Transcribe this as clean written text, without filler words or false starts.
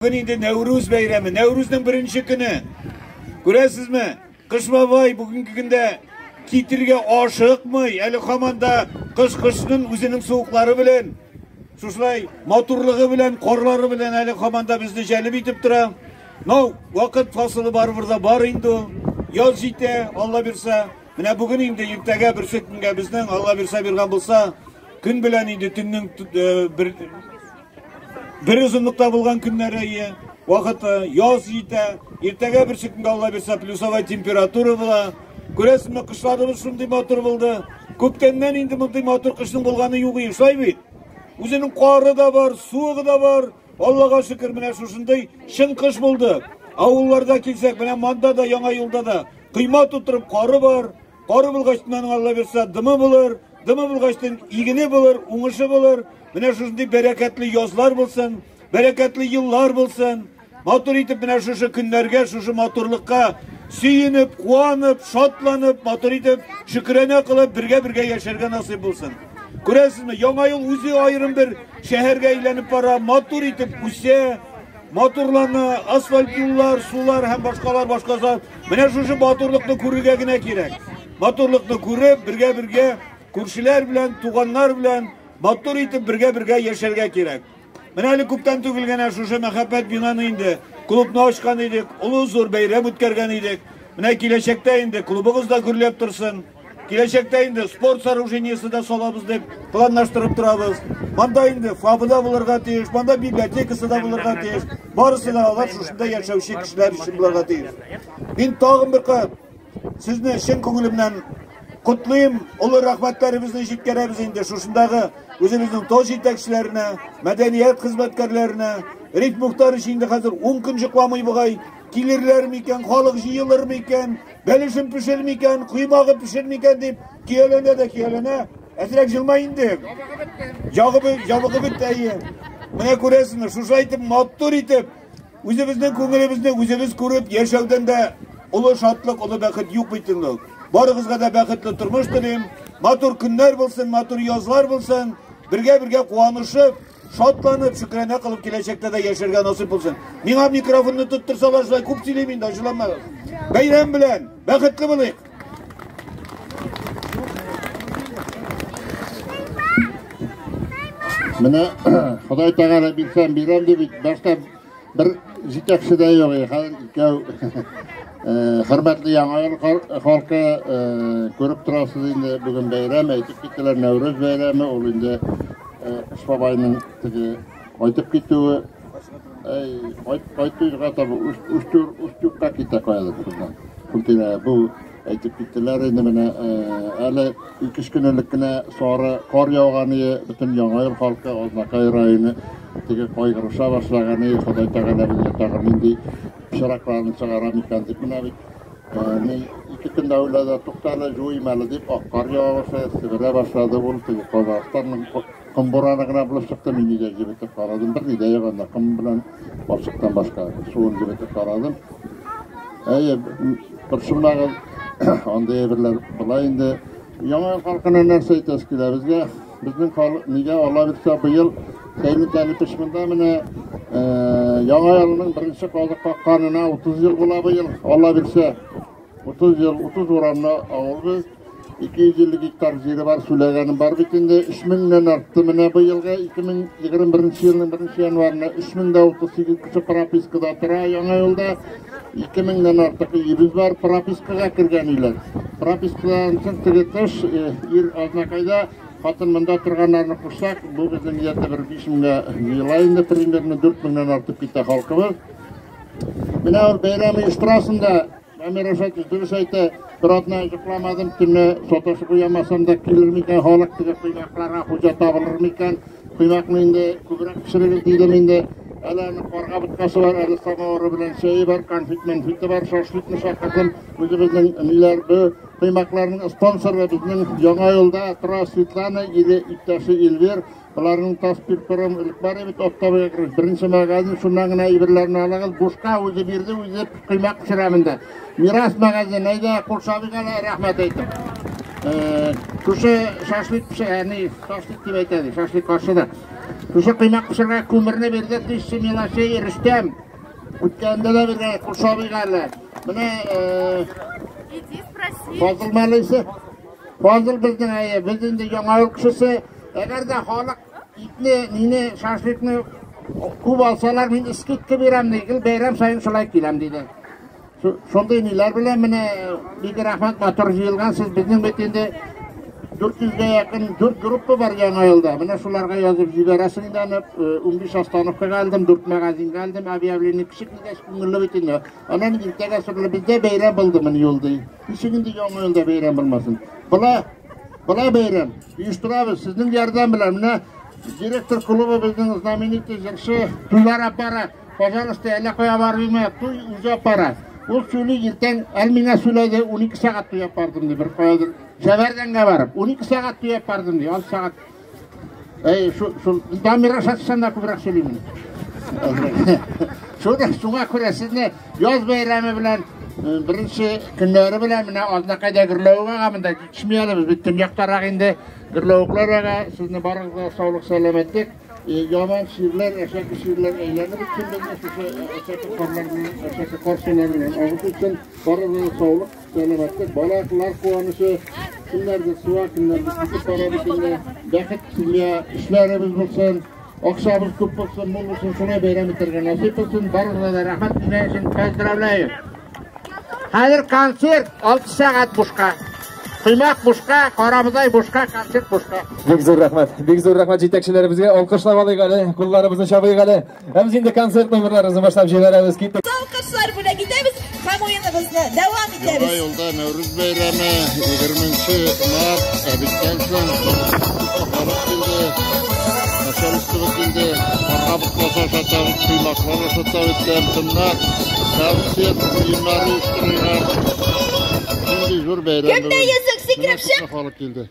Бүген инде Нәүрүз бәйрәме, Нәүрүзнең беренче көне. Күрәсезме? Кыш бабай бүгенге көндә китергә ашыкмый. Әле һаман да кыш кышның үзенең суыклары белән, шушылай матурлыгы белән, карлары белән әле һаман да безне җәлеп итеп тора. Но вакыт фасылы барыбер да бар инде ул. Яз җитә, Алла бирсә. Менә бүген инде иртәгә берсе көнгә безнең Алла бирсә биргән булса, көн белән инде төннең бер бер озынлыкта булган көннәре ие, вакыты, яз җитә, иртәгә берсе көнгә Алла бирсә плюсовая температура була. Күрәсезме, кышларыбыз шундый матур булды. Күптәннән инде мондый матур кышның булганы юк иде, шулай бит? Үзенең кары да бар, суыгы да бар. Аллага шөкер, менә шушындый чын кыш булды. Авылларда килсәк, менә монда да, яңа юлда да койма тутырып кары бар. Кары булгач, Алла бирсә, дымы булыр. Дымы булгачтын игене булыр, уңышы булыр. Менә шушындый бәрәкәтле язлар булсын, бәрәкәтле еллар булсын. Матур итеп менә шушы көннәргә, шушы матурлыкка сөенеп, куанып, шатланып, матур итеп, шөкранә кылып, бергә-бергә яшәргә насыйп булсын. Күрәсезме, Яңа ел үзе аерым бер шәһәргә әйләнеп бара, матур итеп үсә, матурлана, асфальт юллар, сулар һәм башкалар, башкалар. Менә шушы матурлыкны күрергә генә кирәк. Матурлыкны күреп, бергә-бергә күршеләр белән, туганнар белән матур итеп бергә-бергә яшәргә кирәк. Менә әле күптән түгел генә шушы мәхәббәт бинаны инде клубны ачкан идек, олы зур бәйрәм үткәргән идек. Менә киләчәктә инде клубыбыз да гөрләп торсын. Киләчәктә инде спорт сооружениесе дә салабыз дип планлаштырып торабыз. Монда инде ФАБы да булырга тиеш, монда библиотекасы да булырга тиеш. Барысы да алар шушында яшәүче кешеләр өчен булырга тиеш. Мин тагын бер кат сезне чын күңелемнән котлыйм, олы рәхмәтләребезне җиткерәбез инде шушындагы үзебезнең тау җитәкчеләренә, мәдәният хезмәткәрләренә. Риф Мухтарович инде хәзер 10 көн йокламый бугай, килерләр микән, халык җыелыр микән, бәлешен пешер микән, коймагы пешер микән дип көяләнә дә көяләнә. Әзрәк җылмай инде. Ябыгы бетте, әйе. Менә күрәсезме, шушылай итеп матур итеп үзебезнең күңелебезне үзебез күреп яшәүдән дә олы шатлык, олы бәхет юк бит инде. Барыгызга да бәхетле тормыш телим. Матур көннәр булсын, матур язлар булсын. Бергә-бергә куанышып, шатланып, шөкранә кылып киләчәктә дә яшәргә насыйп булсын. Миңа микрофонны тоттырсалар, шулай күп сөйлим инде, ачуланмагыз. Бәйрәм белән, бәхетле булыйк. Менә Ходай Тәгалә бирсәм бирәм дип бит башта бер җитәкче дә юк иде, хәзер икәү. Хөрмәтле Яңа ел халкы, күреп торасыз инде, бүген бәйрәм, әйтеп киттеләр, Нәүрүз бәйрәме, ул инде Кыш бабайның теге кайтып китүе. Әй, кайтуга таба Устюгка китә каядыр шуннан. Шул тирә бу әйтеп киттеләр инде менә әле ике-өч көн элек кенә сары кар яуган иде, бөтен Яңа ел халкы Азнакай районы теге кайгырыша башлаган иде, Ходай Тәгалә безгә тагын нинди пычракларны чыгара микән дип. Менә бит мин ике көн дә уйлады, туктале, җуыйм әле дип, ак кар ява башлады, себерә башлады ул теге Казахстанның Ком бураны гына булып чыкты, мин өйдә җебетеп карадым, берни дә юк анда, ком белән балчыктан башка суын җебетеп карадым. Әйе, борчылмагыз, андый әйберләр була инде. Яңа ел халкына нәрсә әйтәсе килә безгә? Безнең халык нигә ала бирсә быел Сәймит Әлипыч монда менә Яңа елның беренче казык какканына 30 ел була быел, Алла бирсә. 30 ел, 30 урамны авыл без. 250 гектар җире бар, сөйләгәнем бар бит инде. 3000-нән артты менә быелгы 2021 елның 1 январына 3038 кеше пропискада тора яңа юлда. 2000-нән артык өебез бар, пропискага кергән өйләр. Пропискадан соң теге тыш, ир Азнакайда, хатын монда торганнарны кушсак, бу безнең где-то бер 5000-гә җыела инде, примерно 4000-нән артып китә халкыбыз. Менә ул бәйрәм оештырасың да, Дамир Рәшатович дөрес әйтә, бер атна йокламадым, төнлә саташып уянмасам да килер микән халык, теге коймакларга хуҗа табылыр микән? Коймакны инде күбрәк пешерегез дидем инде. Әле аның карга боткасы бар, әле самавыры белән чәе бар, конфет-мәнфете бар, шашлыкны чакырдым. Үзебезнең ниләр, бу коймакларның спонсоры безнең Яңа юлда тора Светлана, ире иптәше Эльвир. Боларның Таспирпром элек бар бит, оптовый крыш. Беренче магазин, шуннан гына әйберләрне алыгыз. Бушка үзе бирде, үзе коймак пешерә монда. Мирас магазин, әйдә, кул чабыйк әле, рәхмәт әйтеп. Шушы шашлык пешерә, ни, шашлык дип әйтә, шашлык каршыда. Шушы коймак пешерергә күмерне бирде 1000 милашей Рөстәм. Үткәндә дә биргән Куршабыйга әле. Менә Иди спроси. Фазыл Малисы. Фазыл безнең әйе, без инде Яңа ел кешесе. Әгәр дә халык итне, мине, шашлыкны күп алсалар, мин скидка бирәм, ди. Гел бәйрәм саен шулай киләм, диде. Шундый ниләр белән менә бик рәхмәт, матур җыелгансыз. Безнең бит инде 400гә якын 4 группа бар Яңа елда. Менә шуларга язып җибәрәсең инде аны. 15 остановкага алдым, 4 магазинга алдым, объявление кеше килгәч күңелле бит инде. Аннан иртәгә сорыйлар, бездә бәйрәм булдымыни ул ди. Ничек инде Яңа елда бәйрәм булмасын? Була, була бәйрәм. Оештырабыз сезнең ярдәм белән. Менә директор клубы безнең знаменитый җырчы туйлар алып бара. Пожалуйста, әллә кая барып йөрмә, туй үзе алып бара. Ул сөйли иртән, әле миңа сөйләде, 12 сәгать туй алып бардым ди, бер каядыр. Шәбәрдәнгә барып, 12 сәгать туй алып бардым ди, 6 сәгать. Әй, шу, шул, Дамир ашатсам да күбрәк сөйлимен. Шуны, шуңа күрә сезне яз бәйрәме белән беренче көннәре белән менә Азнакайда гөрләвек ага, монда җитешми әле без бит төньяктарак инде гөрләвекләр ага, сезне барыгызга саулык, сәламәтлек, яман чирләр, әшәке чирләр әйләнеп үтсен безне шушы әшәке карлар белән, әшәке кар сулары белән агып үтсен. Барыгызга саулык, сәламәтлек, балалар куанычы, кемнәрдер суа, кемнәрдер китеп бара бит инде. Бәхет, семья, эшләребез булсын, акчабыз күп булсын, мул булсын, шулай бәйрәм итәргә насыйп булсын. Барыгызга да рәхмәт килгән өчен, поздравляю. Хәзер концерт 6 сәгать бушка. Коймак бушка, карабодай бушка, концерт бушка. Бик зур рәхмәт. Бик зур рәхмәт җитәкчеләребезгә. Алкышлап алыйк әле, кулларыбызны чабыйк әле. Ә без инде концерт номерларыбызны башлап җибәрәбез. Киттек. Алкышлар бүләк итәбез һәм уеныбызны дәвам Яңа итәбез. елда Нәүрүз бәйрәме 20 март әбиттән соң халык килде, начальство килде, карга боткасы ашатабыз, коймаклар ашатабыз, тәм-томнар, концерт, уеннар оештырылган. Шундый зур бәйрәм Кемдә бүген. йөзек? Сикереп Менә чык. күпме халык килде.